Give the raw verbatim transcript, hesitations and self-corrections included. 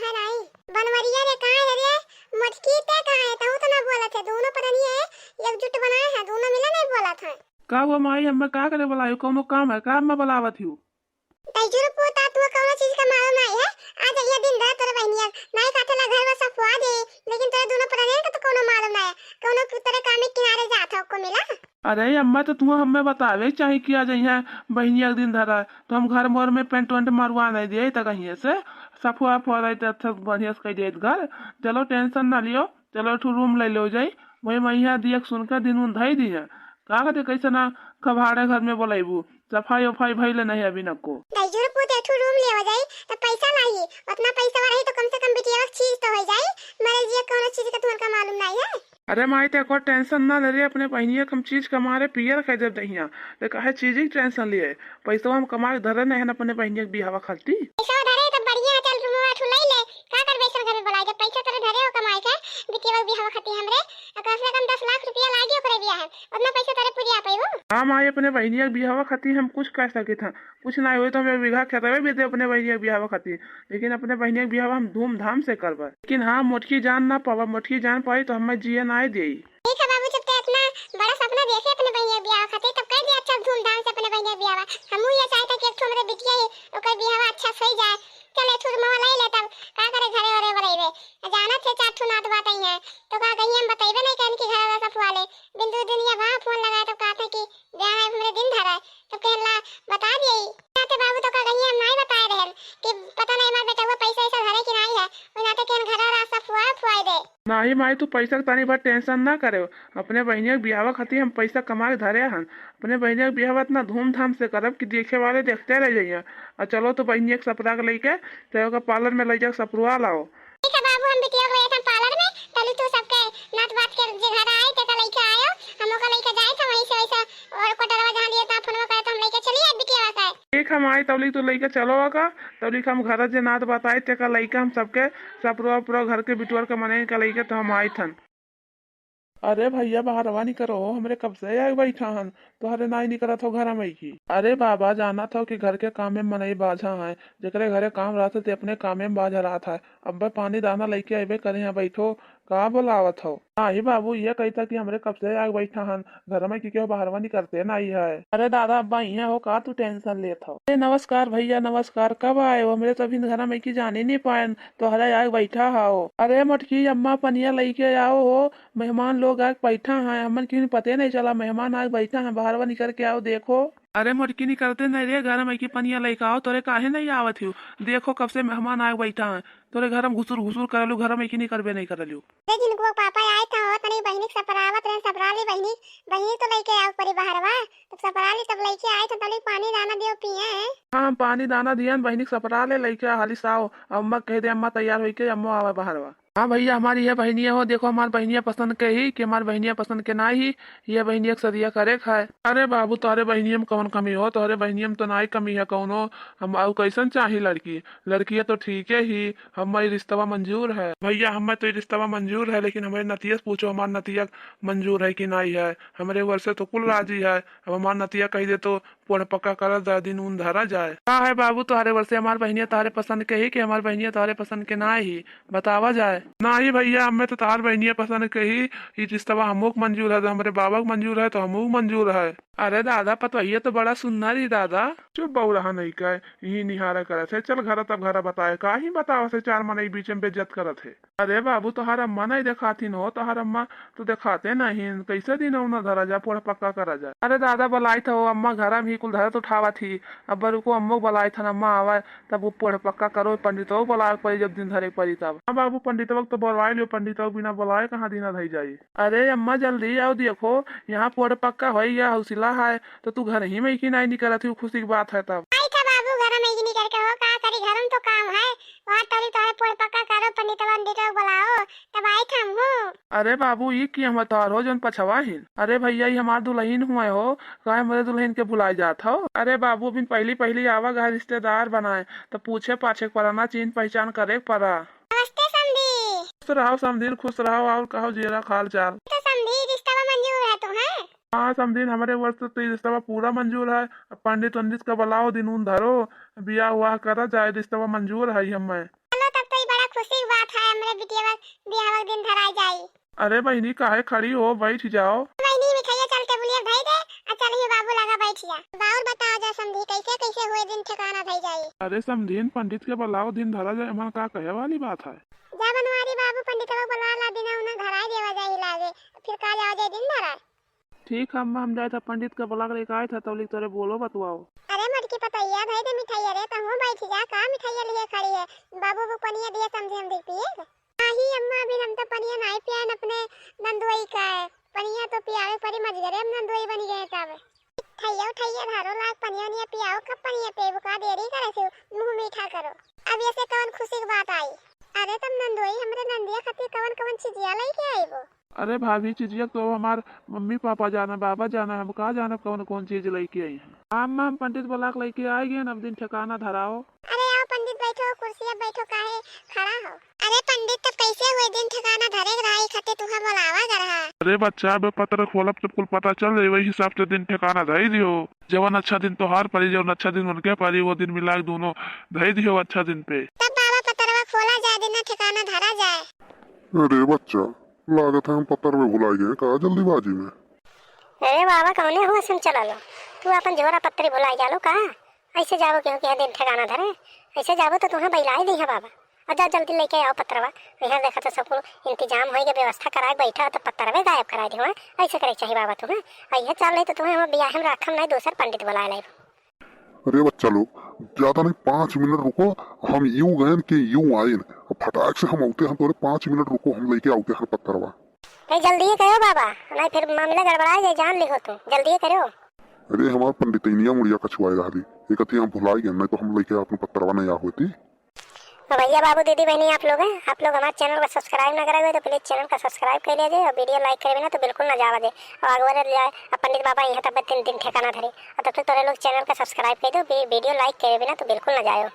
है नाई। बनवरिया रे, कहाँ है रे? मोटकी ते कहाँ है? तहूँ तो ना बोलत है। दोनों परानी है, एकजुट बनाए है, दोनों मिले नहीं बोलत है। का हुआ माई, हमें का करे बुलायो? कौनो काम है का, हमें बुलावत हियो? तैजुर पूता, तू कौनो चीज का मालूम नहीं है। आज ये दिन धर तोरे बहनिया नाई काटे ला घर में सफवा दे, लेकिन तोरे दोनों परानियन का तो कौनो मालूम नहीं है। कौनो तोरे काम के किनारे जात हो को मिला। अरे अम्मा, तो तू हमें बतावे चाही कि आज यहाँ बहनिया के दिन धरा है, तो हम घर मोर में पेंट वेंट मरवा नहीं दिए, तो कहीं से सफवा फवा रही तो अच्छा बढ़िया से कह देत घर। चलो टेंशन ना लियो, चलो एक ठो रूम ले लो जाई, वही मैं यहाँ दिया सुन के दिन उन धई दी है। का कहते कैसे ना कभाड़े घर में बोलेबू, सफाई उफाई भइले नहीं अभी नको। तैजुर पूत एक ठो रूम ले हो जाई, तो पैसा लागी, उतना पैसा रही तो कम से कम बिटिया के चीज तो हो जाई। मरे जिया कौनो चीज का तुमका मालूम नहीं है। अरे माई, ते एको टेंशन ना ले रे, अपने बहनिया के हम चीज कमा रे पियर कह देब दहिया। ते काहे चीज की टेंशन लिए? पैसवा हम कमा के धरे नहीं है अपने बहनिया के बियाहवा खाती। पैसा धरे तो बढ़िया है, चल रूमवा ठू ले ले। का करबे ऐसन घर में बुलाई, जब पैसा तेरे धरे हो कमाई के, बिटिया के बियाहवा खाती हमरे, आ कम से कम दस लाख रुपया लागी ओकरे बियाह में, उतना पैसा तेरे पूरी आ पाई वो। हाँ माई, अपने बहनिया के बियाहवा खाती हम कुछ कर सकित हैं, कुछ ना होई तो हम एक बीघा खेतवे भी दे अपने बहनिया के बियाहवा खाती, लेकिन अपने बहनिया के बियाहवा हम धूमधाम से करबे। लेकिन हाँ, मोटकी जान ना पावा, मोटकी जान पाई तो हमें जिए ना देई। ठीक है बाबू, जब ते इतना बड़ा सपना देखे अपने बहनिया के बियाह खातिर, तब कर दे अच्छा धूमधाम से अपने बहनिया के बियाह। हमहू ये चाहता कि एक ठो हमरे बिटिया ही, ओकर बियाह अच्छा से हो जाए। चल एक ठो रूमवा ले ले, तब का करे घरे ओरे बरइबे। जानत है चार ठो नात बात आई है, तो का कहीं हम बतइबे नहीं करन कि घर वाला सफवा ले। बिंदु दुनिया वहाँ फोन लगाए तब कहते कि ब्याह है हमरे दिन धरा है, तब कहला बता दिए। नाते बाबू तो का कहीं हम नहीं बताए रहन कि पता नहीं हमार बेटवा पैसा ऐसा धरे कि नहीं है, वो नाते कहन घर वाला सफवा फुआई दे। नाही माई, तू पैसा के तनी भर टेंशन ना करे। अपने बहिनिया के बियाहवा खातिर हम पैसा कमा के धरे हन। अपने बहिनिया के बियाहवा इतना धूमधाम से करब कि देखे वाले देखते रह जाइए। और चलो तो बहिनिया के सपरा के लेके, चाहे ओकर पार्लर में ले जाके सपरवा लाओ। ठीक है बाबू, हम बिटिया को लेके हम पार्लर में, तली तू सबके नात बात के जे घर आए, तेका लेके आयो, हम ओका लेके जाए थे वहीं से, वैसे और कोटरवा जहाँ दिए ता फोनवा करे तो हम लेके चलिए बिटिया का। ठीक हम आई तौली तू लेके चलो का, तौली हम घर जे नात बताए तेका लेके हम सबके सपरवा उपरवा घर के बिटुअर के मने का लेके तो हम आई थन। अरे भैया, बहरवा निकरो, हमरे कब से आए बैठा हन, तोहरे नाई निकरत हो घर में की। अरे बाबा, जानत हो कि घर के कामे में मनई बाझा है, जेकरे घरे काम रहत है, ते अपने कामे में बाझा रहत है। अब्बे पानी दाना लेके अइबे करे हैं, बैठो, का बोलावत हो? नाही बाबू, ये कहता कि हमरे कब से आए बैठा हन, घर में की केहू बहरवा निकरते नाई है। अरे दादा, अब्बा इहे हो का, तू टेंशन लेत हो? अरे नमस्कार भैया, नमस्कार, कब आए हो? हमरे तो अभी घर में की जाने नहीं पाएन, तोहरे आए बैठा हो। अरे मोटकी अम्मा, पनिया लेके आओ हो, मेहमान लोग आके बैठा हैं, हमन किन पते नहीं चला, मेहमान आके बैठा हैं, बहरवा निकर के आओ, देखो। अरे मोटकी निकरते नहीं रे, घर में की पनिया लेके आओ, तोरे काहे नहीं आवत हो? देखो कब से मेहमान आके बैठा हैं, तोरे घर में घुसुर घुसुर करलू, घर में की निकरबे नहीं करलू। अरे जिनको पापा आए था हो, तनी बहिनी के सपरावत रहे, सपरा ली बहिनी, बहिनी तो लेके आओ परी बहरवा, तब सपरा ली तब लेके आए थे, तनी पानी दाना दियो पिए। हाँ, हम पानी दाना दियन, बहिनी के सपरा ले लेके आ, हाली साओ, अम्मा कह दे, अम्मा तैयार होइके, अम्मा आवे बहरवा। हाँ भैया, हमारी ये बहनिया हो, देखो हमार बहनिया पसंद के ही कि हमार बहनिया पसंद के ना ही, ये बहनिया के सदिया करे खाए। अरे बाबू, तोहरे बहनिया में कौन कमी हो? तोहरे बहनिया में तो ना ही कमी है कौनो। हम आउ कैसन चाही लड़की? लड़किया तो ठीक है ही, हमें ई रिश्तवा मंजूर है। भैया, हमें तो ई रिश्तवा मंजूर है, लेकिन हमरे नतिया से पूछो, हमार नतिया मंजूर है कि नहीं है। हमरे वर से तो कुल राजी है। अब हमार नतिया कह दे तो पोढ़ पक्का करा जाए, दिन उन धरा जाए। का है बाबू, तोहरे वर से हमार बहनिया तोहरे पसंद के ही कि हमार बहनिया तोहरे पसंद के ना ही? बतावा जाए। नाही भैया, हमें तो तोहार बहनिया पसंद के ही, ई रिश्तवा हमोक मंजूर है, तो हमरे बाबा के मंजूर है, तो हमोक मंजूर है। अरे दादा, पतोहिया तो बड़ा सुंदर ही दादा। चुप बउरहा नहीं कहे, यही निहारा करत है। चल घरा, तब घरा बताए, का ही बतावत है चार मनई बीच में बेइज्जत करत है। अरे बाबू, तोहार अम्मा नहीं देखातिन हो, तोहार अम्मा तो देखाते नहीं, कैसे दिन उन्हें धरा जा, पोढ़ पक्का करा जा। अरे दादा, बोलाई था वो अम्मा घरा में ही कुल धरत उठावत ही, अब रुको अम्मो बोलाई था, अम्मा आवे, तब वो पोढ़ पक्का करो, पंडितवा बोलावे के पड़ी, जब दिन धरे के पड़ी तब। हाँ बाबू, पंडितवा के तो बोलवाए लियो, पंडितवा के बिना बोलाए कहाँ दिना धई जाई। अरे अम्मा जल्दी आओ, देखो यहाँ पोढ़ पक्का होई गया, हौसला है, तो तू घर ही में की नहीं निकलत ही, खुशी की बात है तब। आई था बाबू, घर में ही निकल के हो, का करी, घर में तो काम है, वहाँ तोरी तोरे पोढ़ पक्का करो, पंडितवा पंडितवा को बुलाओ, तब आई था हमहू। अरे बाबू, ई की हम तोहार हो जौन पछवा हिन? अरे भैया, ई हमार दुलहिन हुए हो, काहे हमरे दुलहिन के भुलाए जात हो? अरे बाबू, अबिन पहली पहली आवा गए रिश्तेदार बनाए, तो पूछे पाछे के पड़ा ना, चीन पहचान करे के पड़ा। नमस्ते समधी। खुश रहो समधिन, खुश रहो, और कहो जीरा खाल चाल। तो समधी, रिश्तवा मंजूर है तुम्हें? हाँ समधिन, हमरे वर्ष तो ई रिश्तवा पूरा मंजूर है। अब पंडित उंडित का बुलाओ, दिन उन धरो, बियाह हुआ करा जाए, रिश्तवा मंजूर है हमें। चलो तब तो ई बड़ा खुशी की बात है, हमरे बिटिया बियाह के दिन धराई जाई। अरे बहिनी, काहे खड़ी हो, बैठ जाओ। बहिनी, मिठाइया चल टेबुलिया धई दे, आ चल ही बाबू लगा बैठ जा। बाउर बताओ जा समधी, कैसे कैसे हुए दिन ठिकाना धई जाई। अरे समधीन, पंडित के बुलाओ, दिन धरा जाए, एमन का कहे वाली बात है। जा बनवारी बाबू, पंडितवा के बुला ला, दिन उन्हें धराई देवा जाई लागे, फिर का जाओ जाए दिन धरा। ठीक है अम्मा, हम जाए था पंडित के बुला के लेके आए था, तौलिक तोरे बोलो बतवाओ। अरे मोटकी पतैया, धई दे मिठाइया रे, तहूँ बैठ जा, का मिठाइया लिए खड़ी है। बाबू वो पनिया दिए समधी हम देख पिए। नाही अम्मा, अभी हम तो पनिया नाही पियाएन अपने नंदुई का है। पनिया तो पियावे परी मजगरे, हम नंदुई बनी गए तब। ठैया उठैया धारो लाग, पनिया उनिया पियाओ, कब पनिया पिएबो का, देरी करे से मुँह मीठा करो। अब ऐसे कवन खुशी की बात आई? अरे तब नंदुई हमरे नंदिया खातिर कवन कवन चीजिया लेके आईबो? अरे भाभी, चीजिया तो हमार मम्मी पापा जाना, बाबा जाना, हम का जाना कौन कौन चीज लेके आई हैं। हाँ अम्मा, हम पंडित बुला के लेके आ गए, अब दिन ठिकाना धराओ। अरे आओ पंडित, बैठो, कुर्सिया बैठो, काहे खड़ा हो? अरे पंडित, तब कैसे हुए दिन ठिकाना धरे के रहा, ई खातिर तुहा बुलावा ग रहा। अरे बच्चा, अब पत्र खोलब तब कुल पता चल जाई, वही हिसाब से दिन ठिकाना धर दियो। जवन अच्छा दिन तोहार परी, जवन अच्छा दिन उनके परी, वो दिन मिला के दोनों धर दियो अच्छा दिन पे। तब बाबा पतरवा खोला जाए, दिन ठिकाना धरा जाए। अरे बच्चा, लागत है हम पत्र में भुला गए, का जल्दीबाजी में? अरे बाबा, कौने हुआ सुन चला लो, तू अपन झोरा पत्री भुलाई जालो का? ऐसे जाबो केहू के यहाँ दिन ठिकाना धरे, ऐसे जाबो तो तुहें बैलाए दी है बाबा। और जा जल्दी लेके आओ पत्रवा, यहाँ देखा तो सब कुल इंतजाम होई के व्यवस्था करा के बैठा हो, तो पत्रवे गायब करा दियो, ऐसे करे चाहिए बाबा तुहें। और यह चल रही तो तुहें हम बियाह में रखम नहीं, दूसर पंडित बुला ले। अरे बच्चा लोग, ज्यादा नहीं, पाँच मिनट रुको, हम यूं गएन कि यूं आएन। अब फटाक से हम आउते हैं तोरे, पाँच मिनट रुको, हम लेके आउते हैं पत्रवा। ए, जल्दी करो बाबा, नहीं फिर मामला गड़बड़ा जाए, जान लिहो तू, जल्दी करो। अरे हमार पंडितैनिया मुड़िया कछुआए रहा दी, एक अथी हम भुलाई गए, नहीं तो हम लेके अपन पत्रवा नहीं आ होती। तो भैया बाबू दीदी बहनी आप लोग हैं, आप लोग हमारे चैनल को सब्सक्राइब ना करे हुए तो प्लीज चैनल का सब्सक्राइब कर लीजिए और वीडियो लाइक करे बिना तो बिल्कुल ना जावा दे। और अगवर जाए, अब पंडित बाबा यहाँ तब दिन, दिन ठिकाना धरे, और तब तक तोरे लोग चैनल का सब्सक्राइब कर दो, वी-, वीडियो लाइक करे बिना तो बिल्कुल ना जाओ।